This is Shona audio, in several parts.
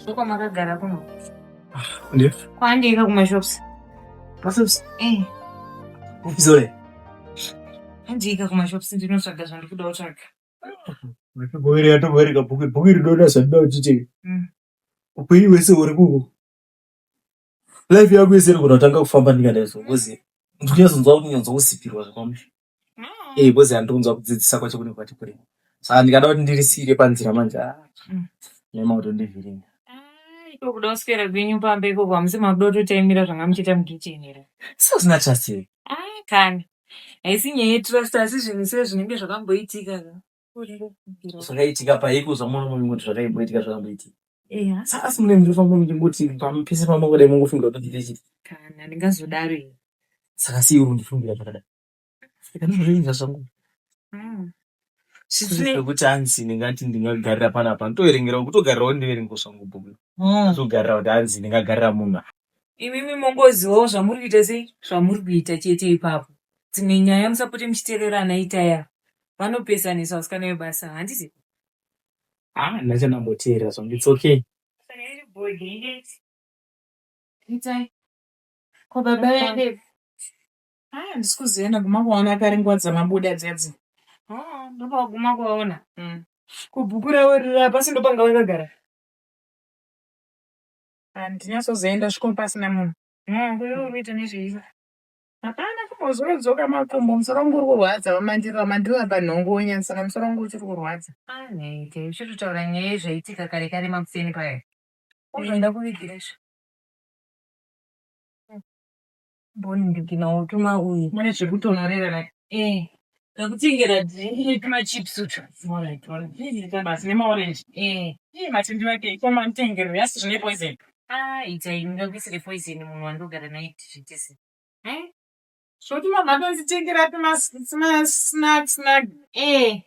Ndokwamakagara kuno. Ndiyo. Kwandika kumashops. Mashops? Eh. Upizore. Andika kumashops ndinotsvaga zvandikuda kutsvaga. Goverera togovereka bhuku bhuku iri ndoda zvandinoda uchite. Upenyu hwese huri kuko. Life yako yese inogona kutanga kufamba ndikadai so because ndikunyatsoonzwa kuti ndinonzwa kusipirwa zvakwamsha. Eh because handikunzwa kudzidzisa kwacho kune kwati kure. Saka ndikada kuti ndirisiire panzira manje ah. Nema kutondivhiringa. Ah, iko kuda kuswera kwenyu pamba ikoko hamusi makuda kutotaimira zvanga muchiita mukitchen here? Saka usina trust here? Ah, kana. Haisi nyaya yetrust asi zvinhu sezvinenge zvakamboitika ka. Zvakaitika paiko zvamuona mungoti zvakaimboitika zvakamboitika. Eya. Saka asi mune ndinofamba muchingoti pese pamangodai mongofungira kuti ndite chii. Kana ndingazodaro here? Saka sei uri kundifungira zvakadai? Saka ndozvinhu zvangu. Zvekuti hanzi ndingati ndingagarira panapa ndotoverengerawo kutogarirawo ndiverengewo zvangu bhuku. Ndotogarira kuti hanzi ndingagarira munhu. Imimi mongozivawo zvamuri kuita sei zvamuri kuita chete ipapo. Dzimwe nyaya musapote muchiteerera ana Itai ava. Vanopesanisa vasikana vebasa handiti? Ah ndachandamboteerera zvangu it's okay. Saka iri bhodhi indeti. Itai. Ko baba vedu? Ah, handisi kuziva ndaguma kuvaona kare nguva dzamabuda dzedzi. Oh, ndopawaguma kuvaona. Kubhuku ravo riri apa asi ndopanga vakagara. Handinyatsoziva ndasvika pasina munhu. Ko iwe uri kuita nezvei? Hapana kumbozodzoka makumbo musoro wangu uri kurwadza mandirova mandirova panhongonya saka musoro wangu uchiri kurwadza. Ah, nhai Itai, uchitotaura nyaya yezvaitika kare kare makuseni paya. Uzoenda kuvigira izvi. Mboni tuma uyu. Mune zvekutonorera like. Eh. Ndakutengera drink netuma chips utwo. Alright, alright. Ita basi nemaorange. Eh. Ii matendi vake ikoma nditengere asi zvine poison. Ah, Itai, ndingakuisire poison munhu wandogara naye kuti zviite sei? Eh? Zvoti mama tonditengera tuma snack snack. Eh.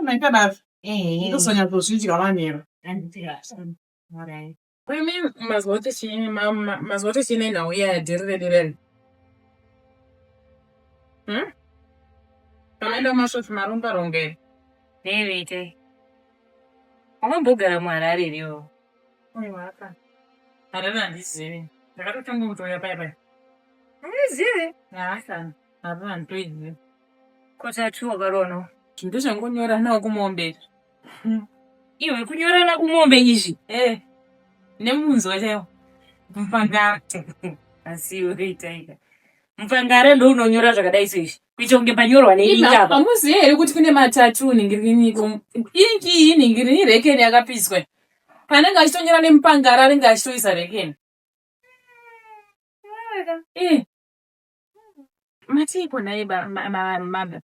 Maita basa. Eh. Ndozonyatsozvidya manheru. Handiti Alright. Imi mazuva oti chii mazuva oti chii nenhau iya dhiri redu reri. Pamaenda kumashops maromba ronga here? Newe Itai. Wakambogara muHarare here iwewe? Aiwa aka. Harare handizivi. Ndakatotanga kutouya paya paya. Unozive? Haasana. Harare handitoizivi. Ko tatu wakaroona? Ndozvangonyoranawo kumombe. Iwe kunyorana kumombe izvi? Eh. Nemunzwa chaiwo. Mupangara. Asi iwe Itaika. Mupangara ndo unonyora zvakadai seizvi. Kuita kunge panyorwa neingi apa. Hamuzivi here kuti kune matatu nhingirini ingi iyi nhingirini rekeni yakapiswa. Panenge achitonyora nemupangara anenge achitoisa rekeni. Eh. Matiiko nhai mother?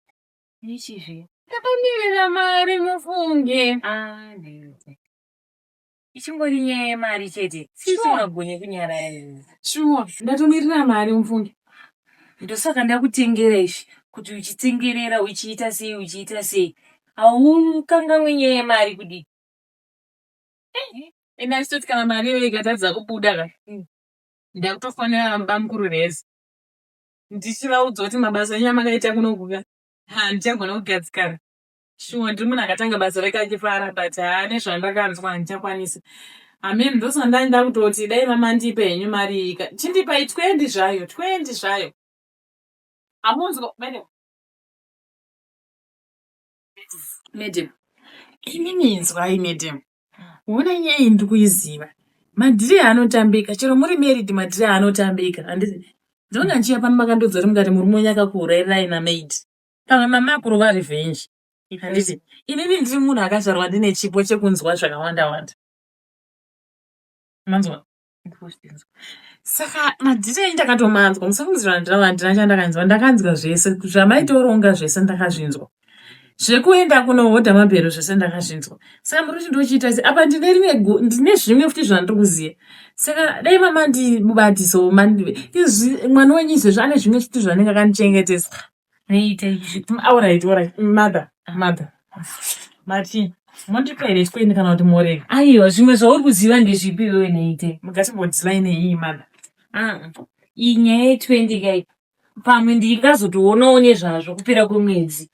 Ichizve. Takamirira mari mufunge. Ah, ndinoita. Ichingori nyaya yemari chete. Sisingagone kunyarara. Shuwa, ndatomirira mari mufunge. Ndosaka ndakutengera izvi kuti uchitsengerera uchiita sei uchiita sei. Haukanganwe nyaya yemari kudii? Ine achitoti kana mari iyoyo ikatadza kubuda ka. Ndakutofonera bamukuru rezi. Ndichivaudza kuti mabasa enyu amakaita kunoku ka. Handichagona kugadzikana. Shuwa ndiri munhu akatanga basa rake achifara but haa nezvandakanzwa handichakwanisi. Amen ndosaka ndaenda kutoti dai mamandipa henyu mari iyi ka. Chindipai 20 zvayo, 20 zvayo. Hamunzwa madam. Madam. Inini inzwai madam. Hona nyaya iyi ndiri kuiziva. Madhiri anotambika chero muri married madhiri anotambika. Handiti ndinoona ndichiya pano makandodza kuti mukati murume wenyu akakuurayirai namaid. Pamwe mama akurova revenge. Handiti inini ndiri munhu akazvarwa ndine chipo chekunzwa zvakawanda wanda. Manzwa? Saka madhiri enyu ndakatomanzwa musafungidzira handina handina chandakanzwa ndakanzwa zvese zvamaitoronga zvese ndakazvinzwa zvekuenda kunohodha mabhero zvese ndakazvinzwa saka muri kuti ndochiita sei apa ndine rimwe ndine zvimwe futi zvandiri kuziva saka dai mamandibatisawo izvi mwana wenyu izvezvi ane zvimwe futi zvaanenge akandichengetesa Neita izvi. Alright, alright. Mother, mother. Mati, mondipa here chikweni kana kuti morega? Aiwa, zvimwe zvauri kuziva ndezvipi iwewe Neite? Mungatimbodilai neiyi mother. Ah, iyi nyaya ye20 kai. Pamwe ndingazotoonawo nezvazvo kupera kwemwedzi.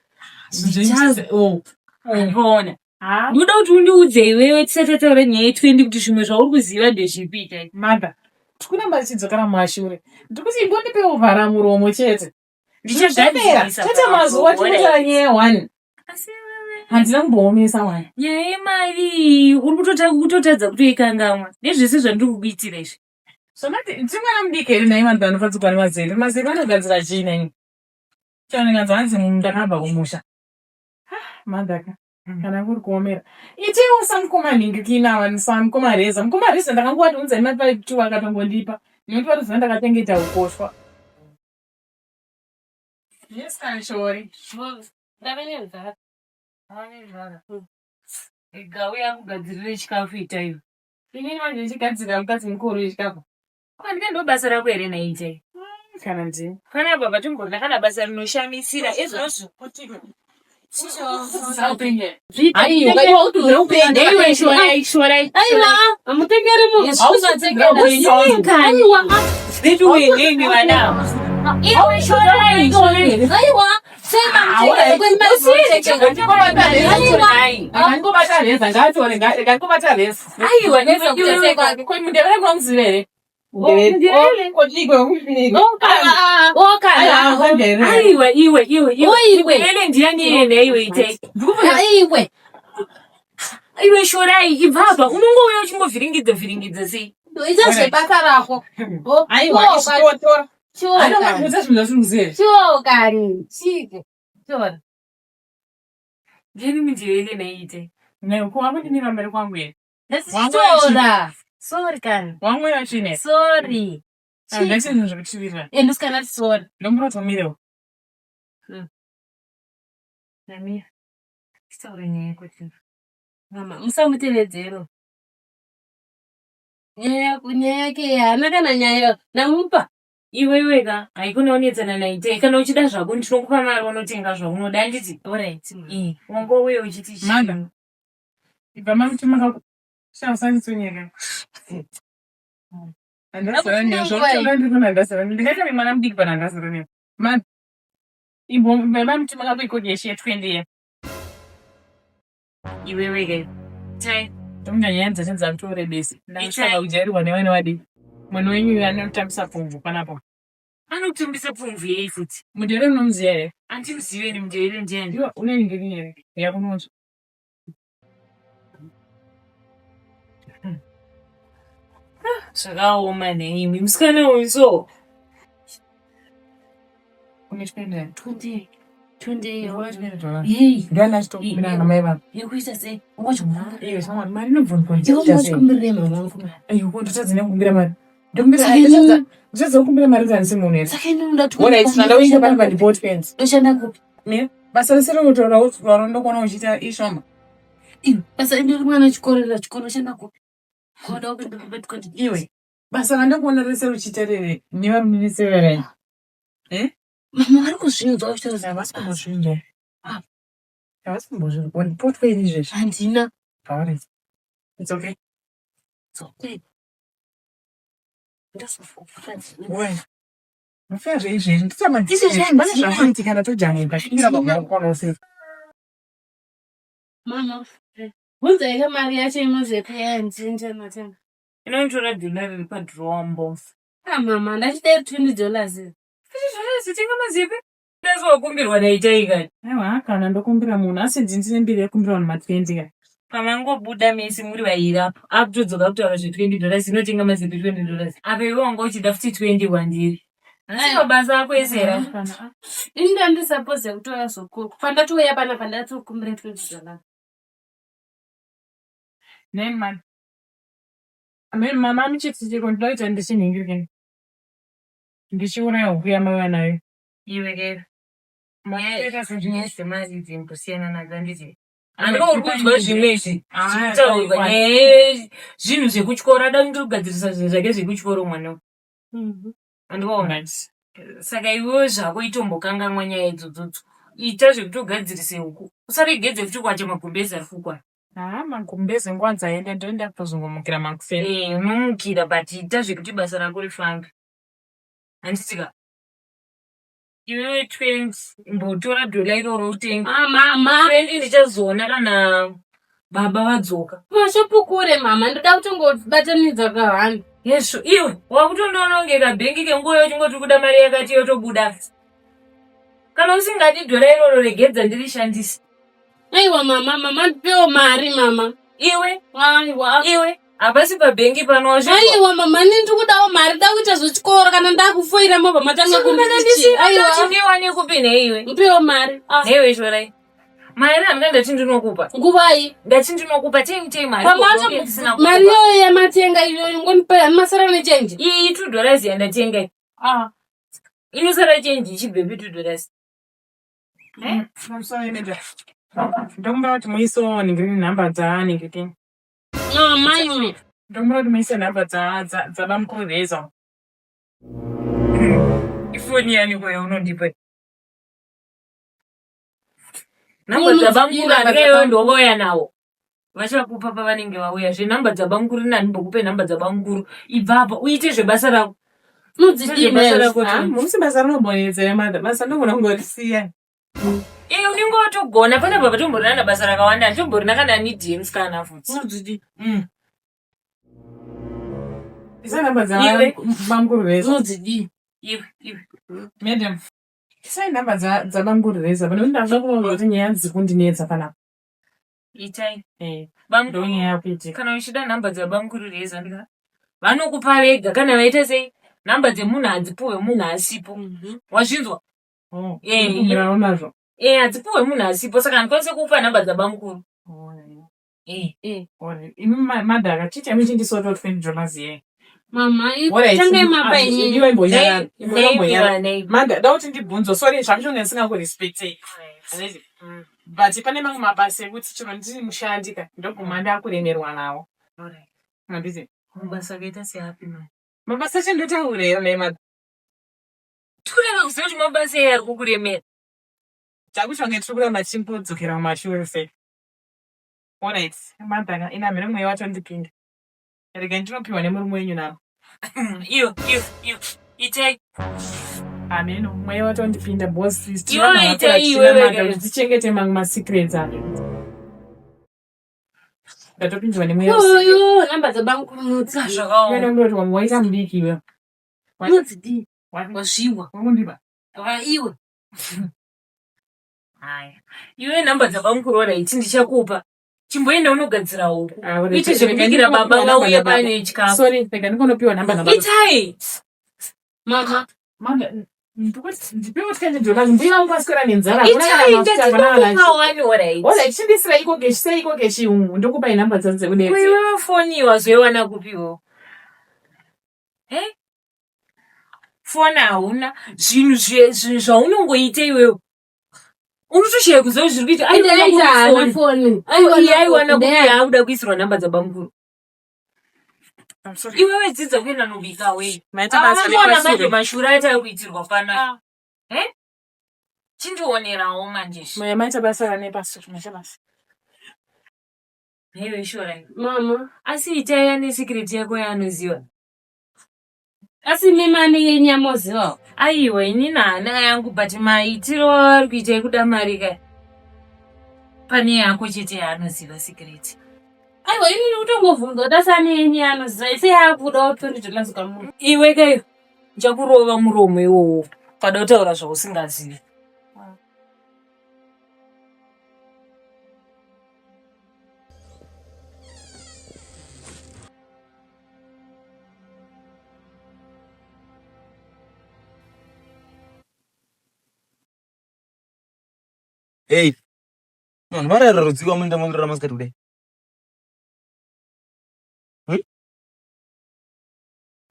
Oh. Ndichaona. Ndoda kuti undiudze iwewe tisati tataura nyaya ye20 kuti zvimwe zvauri kuziva ndezvipi itai. Mother, tikuramba tichidzokera mumashure. Ndikuti imbondipewo vhara muromo chete. Ndichagadzirisa. Chete mazuva tinotaura nyaya one. Asi iwewe Handina kumboomesa one. nyaya yemari iyi uri kutotadza kutoikangamwa nezvese zvandiri kukuitira izvi. Zvamati ndiri mwana mudiki here nhai vanhu vanofadziwa nemazere. Mazere anogadzira chii nhai? Chanonyanza hanzi ndakabva kumusha. Mother ka. Kana kuri kuomera. Itewo samukoma nhingi ava samukoma Reza. Mukoma Reza ndakangowati unzai mari 52 akatongondipa. Nekuti vatoziva ndakachengeta ukoshwa. Yes, kanshori. Ndave nenzara. Ndave nenzara. Ega uya kugadzirire chikafu itaiyo. Inini manje ndichigadzirira mukadzi mukuru chikafu. Kwandika ndo basa rako here nhai itai? Kana ndini. Panapa patimborina kana basa rinoshamisira ezvozvo. Akangobata reza ngaatore akangobata reza. Ko mundevere munomuziva here? Aiwa iwe iwe iwe iwe ndiani iye naiwe itai Iwe. Iwe shorai ibva apa unongouya uchingovhiringidza vhiringidza sei Ita zvebasa rako. Aiwa, tora. Anokuudza zvinhu zvazvimuziva. Chokani. Chike. Chora. Ndiani mundevele naiite? Ko wakundimira mberi kwangu here? Chora. Sorry kani. Wamwira chine. Sorry. Handisi zvinhu zvekuchivirira. Endosikana sorry. Ndomurotomirewo. Namira titaure nyaya yako tino. Mama, musamutevedzero. Nyaya nyaya yake haana kana nyaya namupa. Iwewe ka haikona unetsana naitei kana uchida zvako ndinokupa mari unotenga zvaunoda handiti? Alright. Eh, wangouya uchiti chii? Mother. Ibva mamutuma kaku. Shandisanditsonyeka. Handazara newe. Zvaunotaura ndiri pana handazara newe. Ndingaita mwana mudiki pana handazara newe. Mother. Ibva mamutuma kaku ikoki yeshe ye20 ye. Iwewe ke tai Ndokunga nyaya dzacho dzakutorebesa. Ndasvika kujairirwa nevana vadiki. Mwana wenyu uyu anotambisa pfumvu panapa. Anotambisa pfumvu yei futi? Mundevere munomuziva here? Andimuzive ni mundevere ndiani? Iwe une ngeri here? Yakunonzwa. Zvakaoma neimwi musikana uyu so. Une 20. 20. 20. $20. Hey. Ndiani achitokumbira namai vako? Yekuita sei? Ungochikumbira. Iwe shamwari mari inobvunzwa Iwe ichiita sei? ungochikumbirira mama vangu mari. Aiwa, ko ndotadza nekukumbira mari. Ndokumbira Saka inini- ndotadza kukumbira mari dzanisi munhu here? Saka inini unoda kuti Alright, ndandauyinga panapa ndipo 20. Ndoshanda kupi? Mira, basa rese rinotaura kuti ndokuona uchiita ishoma. Iwe, basa indori mwana chikorera chikoro shanda kupi? Koda kupinda kupi 20. Iwe, basa randokuona rese ruchiita rere nevarume vese rere. Eh? Mama vari kuzvinzwa vachitaura Havasi zvebasa. kumbozvinzwa. Ah. Havasi kumbozvinzwa. Ndipo 20 izvezvi. Handina. Alright. It's okay. It's okay. Ndozofukura. Why? Mufaya zveizvezvi nditama Izvezvi pane handina. zvakaitika ndatojamuka chingira baba kuona sei. Mama, bvunzai ka mari yacho inozepeya ndinotenga. Inotora dhora riri padhirowa mbofu. Ah mama, ndachida $20. Zvitenga mazepe. Ndasi wakumbirwa naitai kani. Aiwa kana ndokumbira munhu asi ndini mbiri yekumbira vanhu ma20 ka. Pamangobuda mese muri vairi apo akutodzoka kutaura zve$20 inotenga mazepe $20. Apa iwe wanga uchida futi 20 kwandiri. Asi mabasa ako ese here? Ini ndandisapose kutora zvokuku. Pandatouya panapa ndatokumbira $20. Name man. Mama mama muchitiko ndinoita ndichinhingirikeni. Ndichiuraya huku yamaiva nayo. Iwe ke. Makuita Nyaya dzemari idzi imbosiyana nadzo handiti? Handiko uri kunzwa zvimwe izvi zvirikutaurwa nyaya zvinhu zvekutyora ada kundogadzirisa zvinhu zvake zvekutyoro mwana uyu. Andikuona. Saka iwewe zvako itombokanganwa nyaya idzodzodzo. Ita zvekutogadzirise huku. Usaregedze futi kuwacha magumbezi ari kukwana. Ah, magumbezi nguva dzaenda ndoenda kutozongomukira makuseni. Eh, unomukira but ita zvekuti basa rako rifambe. Handiti ka? Iwewe 20 imbotora dhola iroro utenge. Ah mama. 20 ndichazoona kana Baba vadzoka. Mashopukure mama, ndoda kutongobatanidza kahandi. Yesu, iwe wakutondoona kunge kabhengi kenguva yochingoti kuda mari yakati yotobuda. Kana usingadi dhora iroro regedza ndirishandise. Aiwa mama, mama ndipewo mari mama. Iwe, Aiwa. iwe, hapasi pabhengi pano wazvinzwa. Aiwa mama, ini ndikudawo mari, da kuita zvechikoro kana ndakufoira mobva matanga kundichi. Aiwa. Chindiwane kupi nheiwe? Ndipewo mari. Ah, Nheiwe shorai. Mari handina ndati ndinokupa. nguvai? Ndati ndinokupa tei tei mari. Pamacho mari iyoyo yamatenga iyoyo ngonipa masara nechenji. Iyi 2 dollars yandatenga. iyi. Ah, Inosara chenji ichibvepi 2 dollars. I'm sorry, Major. Ndokumbira kuti muisewo nhingi nhamba dzaanhingi ti. Mama iwe. Ndokumbira kuti muise nhamba dzabamukuru Reza. Ifoni yani ko yaunondipa. Nhamba dzabamukuru handikaiwe ndovauya nawo. Vachakupa pavanenge vauya. Zvenhamba dzabamukuru nani mbokupe nhamba dzabamukuru. Ibva apa uite zvebasa rako. Mudzidii Basa rako Ah, Musi basa rinombonetsa mother. Basa ndogona kungorisiya. Iye unenge watogona pane baba tomborina nabasa rakawanda handitomborina kana need yemusikana futi. Mudzidii. Isa nhamba Iwe. dzabamukuru Reza. Mudzidii. Iwe, iwe. Madam. Isai nhamba dzabamukuru Reza. Pane kuti ndakuda kuvaudza kuti nyaya dziri kundinetsa panapa. Itai. Eh, Bamukuru ndonyaya yakuitika. kana uchida nhamba dzabamukuru Reza ndika vanokupa vega kana vaita sei nhamba dzemunhu hadzipuwe munhu asipo. Wazvinzwa? Oh, Eh, ndikumbirawo nazvo. Eh, hadzipuwe munhu asipo saka handikwanisi kukupa nhamba dzabamukuru. Eh. Eh. Alright. Imi madhaka chiita muchindisoto $20 here. Mama, Alright. tangai mapa Ah, inini. iwe imbonyarara. Iwe imbonyarara. Neipi Manda, da kuti ndibvunzo. Sorry, zvangu ndisingangurespectei. Handiti? But pane mamwe mabasa ekuti chero ndiri mushandi ka ndoguma ndakuremerwa nawo. Handiti? Mabasa akaita seapi mani? Mabasa acho ndotaura here naye madha? Tikureva kuziva kuti mabasa ei ari kukuremera. Takuti vange tiri kuramba tichingodzokera mumashure sei. Alright, madhaka ina mhino mweya watondipinda. Rega ndinopiwa nemurume wenyu navo. Iyo, iyo, iyo. Itai. Ameno, mweya watondipinda boss. Iwe itai iwewe Kuti tichengete mamwe masecrets ayo. Ndatopindwa nemweya usiku. Iyoyo namba dzabamukuru mudzidii. Zvakaoma. Iwe ndongoti wamwe waita mudiki iwe. Mudzidii. Wazviwa. Wakundipa. Iwe. Haya. Iwe nhamba dzabamukuru alright ndichakupa. Chimboenda unogadzira huku. Ah, alright. Uite zvekubikira baba vauye pane chikafu. Sorry, rega ndingonopiwa nhamba dzababa. Itai. Mama. Mama, ndipewo $20. Mbuya vangu vaswera nenzara. Hakuna kana Itai mafuta, hakuna kana ndati wani alright. Alright, chindisira iko keshi, sei iko keshi umu. Ndokupai nhamba dzangu dzekudedza. Kuiwe foni wazoiwana kupiwo? Eh? Foni hauna zvinhu zvinhu zvaunongoita iwewe. Unotoshaya kuziva kuti zviri kuita. Ende Aiwana aita haana kupi foni? foni. Iye aiwana kupi yaakuda kuisirwa nhamba dzabamukuru. I'm sorry. Iwewe dzidza kuenda nobika wei. Maita basa Ona manje nepasure. mashura atari kuitirwa panapa. Eh? Chindionerawo manje. Maya maita basa nepasure, maita basa. Nhaiwe Shorai. Mama. Asi itai ane secret yako yaanoziva. Asi mimi ane yenyu yamozivawo. Aiwa inini haana yangu but maitiro avari kuita ekuda mari ka. Pane yako chete yaanoziva secret. Aiwa inini kutongovhunza kuti asi ane yenyu yaanoziva ise yakudawo $20 kamunhu. Iwe kayo ndichakurova muromo iwowo ukada kutaura zvausingazivi. Hey, vanhu varara rudziko munoenda munorara masikati kudai.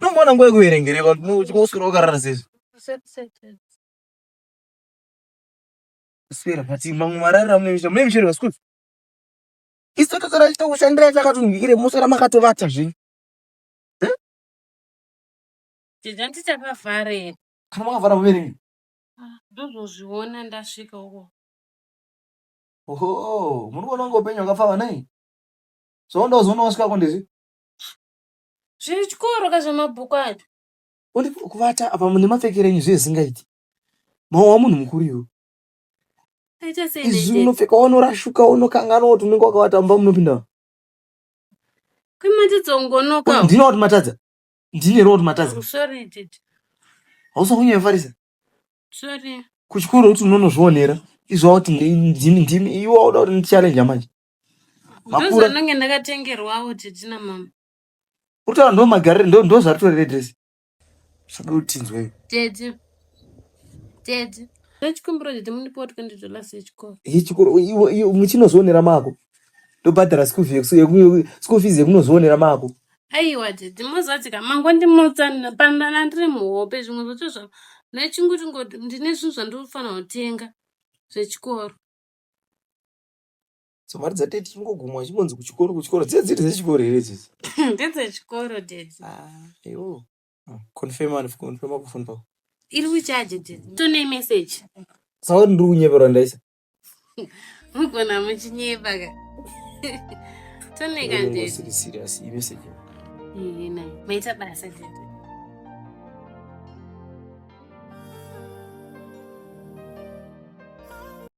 Unomboona nguva yekuverengereka uchingoswera wakarara sezvo. Kuswera but mamwe mararira munoita mune michero vasikuzi. Isu totoswera tichitokushandirai takatonhikire moswera makatovata zvenyu. Jeja ndichakavhara here? Kana makavhara muverengi. Ndozozviona ndasvika uko. Oho, muri kuona kunge upenyu hwakapfava nai? Zvaunda uzoona wasvikako ndezvi. Zviri chikoro ka zvemabhuku acho. Undi kuvata apa mune mapfekero enyu zviye zvisingaiti. Mawa munhu mukuru iwe. Aita sei Izvi unopfeka unorashuka unokanganwa kuti unenge wakavata mumba munopinda. Kwematidza ungonoka. Ndine kuti matadza. Ndine ro kuti matadza. Sorry tete. Hausa kunyanyofarisa. Sorry. Kuchikoro kuti unonozvionera. Izvo kuti ndimi ndimi iwe wauda kuti ndichallenge manje. Makura. Ndozvanenge ndakatengerwawo tete namama. Utaura ndo magariro ndo ndo zvaritori dress. Saka kuti tinzwe. Tete. Tete. Ndachikumbira tete mundipewo $20 yechikoro. Yechikoro iwe muchinozvionera mako. Ndobhadhara school fees school fees yekunozvionera mako. Aiwa tete mozadzika mangondimutsa pandana ndiri muhope zvimwe zvacho zva ndachinguti ngoti ndine zvinhu zvandinofanira kutenga zvechikoro. So mari dzatete tichingogumwa chingonzi kuchikoro kuchikoro dziye dziri dzechikoro here idzodzi? Ndedzechikoro tete. Ah, iwo. Confirm and confirm kufoni pako. Iri kuchaje tete. Tone message. Saka kuti ndiri kunyeperwa ndaisa. Mugona muchinyepa ka. Toneka tete. Siri serious iyi message. Iye nayi. Maita basa tete.